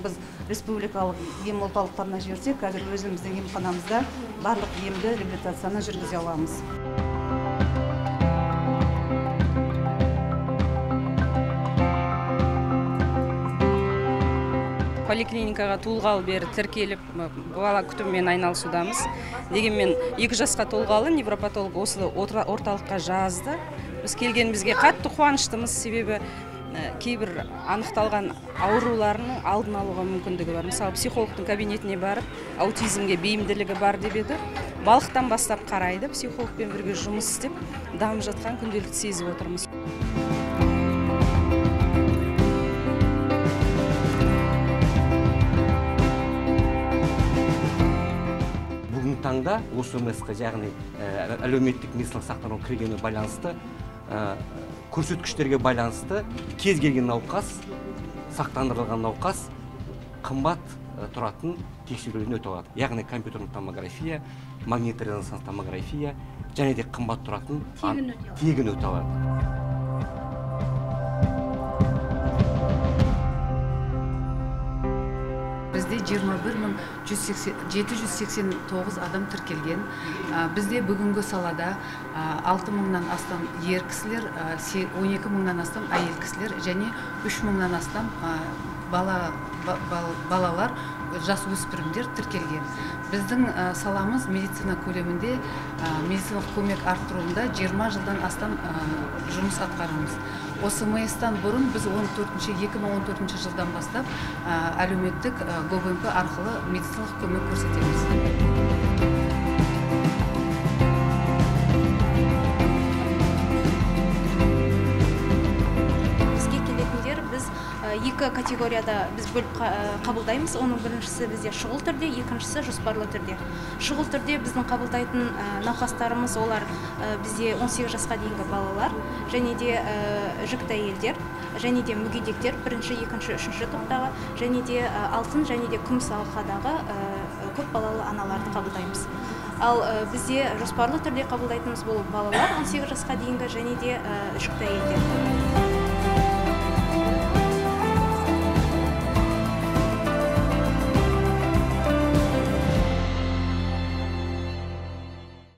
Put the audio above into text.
біз республикалық ем орталықтарына жіберсек, қазір өзіміздің емханамызда барлық емді, реабилитацияны жүргізе аламыз. Поликлиникаға туылғалы бері тіркеліп, бала күтімімен айналысудамыз. Дегенмен 2 жасқа толғалы невропатолог осы орталыққа жазды. Біз келгенімізге қатты қуаныштымыз, себебі кейбір анықталған ауруларының алдын алуға мүмкіндігі бар. Мысалы, психологтың кабинетіне барып, аутизмге бейімділігі бар деп еді. Балықтан бастап қарайды, психологпен бірге жұмыс істеп, дамып жатқан күнделікті сезіп отырмыз. Таңда ОСМС-қа, яғни әлеуметтік медициналық сақтандыру кіргеніне байланысты, көрсеткіштерге байланысты кез келген науқас, сақтандырылған науқас қымбат тұратын тексеруден өте алады. Яғни компьютерлік томография, магнитно-резонанстық томография және де қымбат тұратын тегін өте алады. Бізде 21 789 адам тіркелген. Бізде бүгінгі салада 6 мыңнан астам ер кісілер, 12 мыңнан астам әйел кісілер және 3 мыңнан астам балалар, жас өспірімдер тіркелген. Біздің саламыз медицина көлемінде, медициналық көмек арттыруында 20 жылдан астам жұмыс атқарамыз. ОСМС-тан бұрын біз 2014 жылдан бастап әлеуметтік ГОБМП арқылы медициналық көмек көрсетеміз. Бізге келетіндер біз екі категорияда біз бөліп қабылдаймыз. Оның біріншісі бізде шұғыл түрде, екіншісі жоспарлы түрде. Шұғыл түрде біздің қабылдайтын науқастарымыз олар бізде 18 жасқа дейінгі балалар, және де жүкті әйелдер, және де мүгедектер бірінші, екінші, үшінші топтағы, және де алтын және де күміс алқадағы көп балалы аналарды қабылдаймыз. Ал бізде жоспарлы түрде қабылдайтынымыз бұл балалар 18 жасқа дейінгі және де жүкті әйелдер.